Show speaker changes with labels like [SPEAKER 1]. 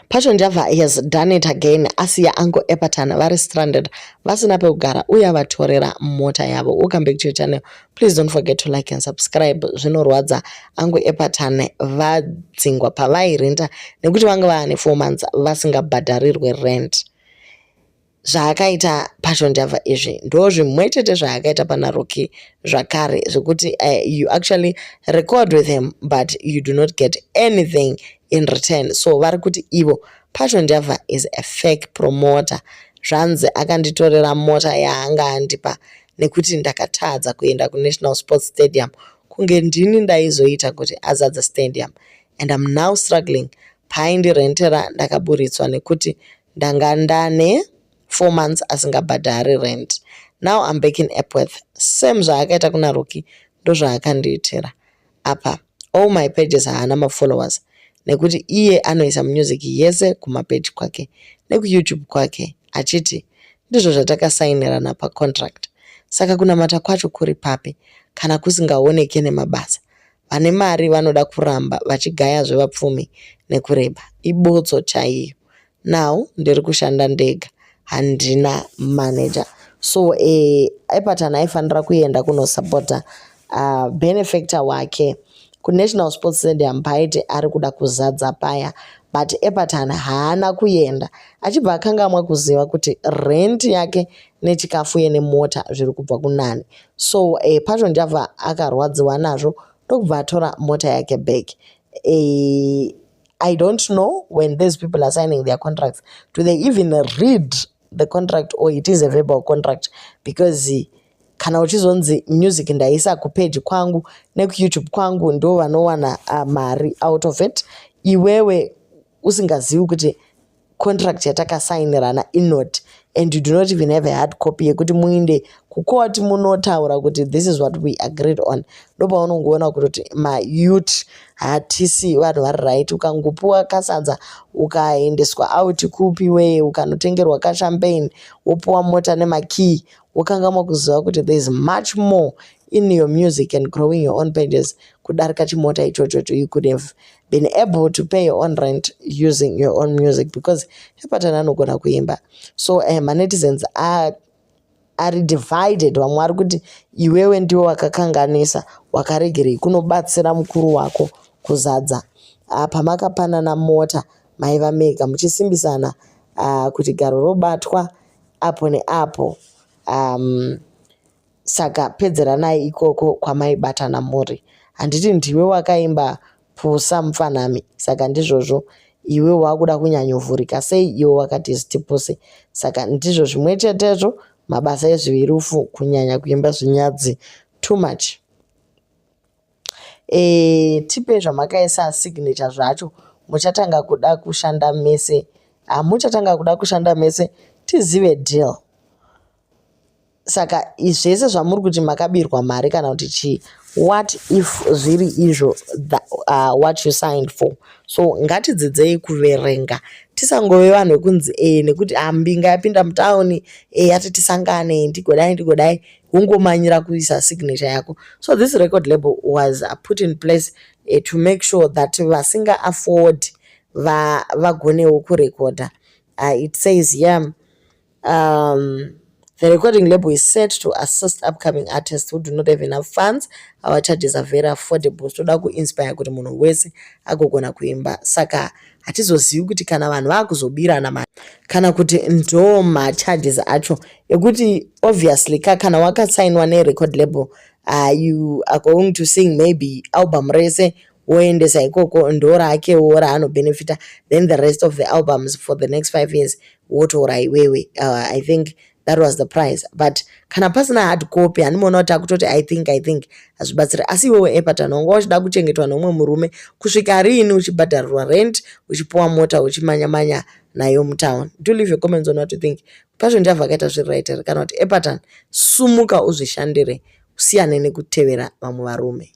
[SPEAKER 1] Passion Java has done it again, asiya Uncle Epatan vari stranded, vasina pekugara, uye avatorera mota yavo. Welcome back to your channel. Please don't forget to like and subscribe. Zvinorwadza, Uncle Epatan vadzingwa pavairenta nekuti vanga vaane 4 months vasingabhadharirwe rent. Zvaakaita Passion Java izvi ndo zvimwe chete zvaakaita pana Rocky zvakare, zvekuti you actually record with him but you do not get anything in return. So vari kuti ivo Passion Java is a fake promoter. Zvanzi akanditorera mota yaanga andipa nekuti ndakatadza kuenda kuNational Sports Stadium, kunge ndini ndaizoita kuti azadze stadium, and I'm now struggling. Paaindirentera ndakaburitswa nekuti ndanga ndane 4 months asingabhadhari rent. Now I'm back in Epworth. Same zvaakaita kuna Rocky ndozvaakandiitira apa. All my pages haana mafollowers nekuti iye anoisa music yese kumapeji kwake nekuYouTube kwake, achiti ndizvo zvatakasainirana pacontract. Saka kunamata kwacho kuri papi kana kusingaoneki nemabasa? Vane mari vanoda kuramba vachigayazve vapfumi nekureba ibotso chaiyo. Now ndiri kushanda ndega, handina manager. So Epatan aifanira kuenda kunosapota benefactor wake kuNational Sports Stadium paaiti ari kuda kuzadza paya, but Epatan haana kuenda, achibva akangamwa kuziva kuti rent yake nechikafu nemota zviri kubva kunani. So Passion Java akarwadziwa nazvo, ndokubva atora mota yake back. I don't know, when these people are signing their contracts, do they even read the contract or it is a verbal contract? Because kana uchizonzi music ndaisa kupeji kwangu nekuYouTube kwangu, ndo vanowana mari out of it, iwewe usingazivi kuti contract yatakasainirana inoti, and you do not even have a hard copy yekuti muinde kukoti munotaura kuti this is what we agreed on, ndopaunongoona kutoti mayouth hatisi vanhu vari right. Ukangopuwa kasadza, ukaendeswa out kupi wee, ukanotengerwa kachampagne, wopuwa mota nemakey, wokangamwa kuziva kuti there is much more in your music and growing your own pages kudarika chimota ichochocho. You could have been able to pay your own rent using your own music, because Epatan anogona kuimba. So manetizens ari divided. Vamwe vari kuti iwewe ndiwe wakakanganisa, wakaregerei kunobatsira mukuru wako kuzadza? Pamakapanana mota maiva mega muchisimbisana kuti garo robatwa apo neapo. Saka pedzeranai ikoko kwamaibatana muri. Handiti ndiwe wakaimba "Pusa Mufanami"? Saka ndizvozvo, iwe wakuda kunyanyovhurika sei iwe wakati zitipuse? Saka ndizvo zvimwe chetezvo, mabasa ezvirufu, kunyanya kuimba zvinyadzi too much. Tipe zvamakaisa signature zvacho. Muchatanga kuda kushanda mese, hamuchatanga kuda kushanda mese, tizive deal. Saka zvese zvamuri kuti makabirwa mari kana kuti chii, what if zviri izvo what you signed for? So ngatidzidzei kuverenga, tisangove vanhu vekunzi nekuti mbinga yapinda mutauni, yati tisangane, ndigodai ndigodai, wongomanyira kuisa signature yako. So this record label was put in place to make sure that vasinga afford vagonewo kurekodha. It says here, "The recording label is set to assist upcoming artists who do not have enough funds. Our charges are very affordable." Toda kuinspire kuti munhu wese agogona kuimba. Saka hatizozivi kuti kana vanhu vaakuzobirana mari kana kuti ndo macharges acho ekuti obviously ka kana wakasainwa nerecord label, you are going to sing maybe album rese, woendesa ikoko, ndo rakewo raanobhenefita, then the rest of the albums for the next 5 years wotora iwewe. I think that was the price, but kana pasina hard copy, handimaona kuti akutoti I think hazvibatsiri. Asi iwewe Epatan wanga uchida kuchengetwa neumwe murume kusvika riini, uchibhadharirwa rent, uchipiwa mota, uchimanya-manya nayo mutown? Do leave your comments on what you think. Passion Java akaita zviri right here, kana kuti Epatan, sumuka uzvishandire, usiyane nekutevera vamwe varume?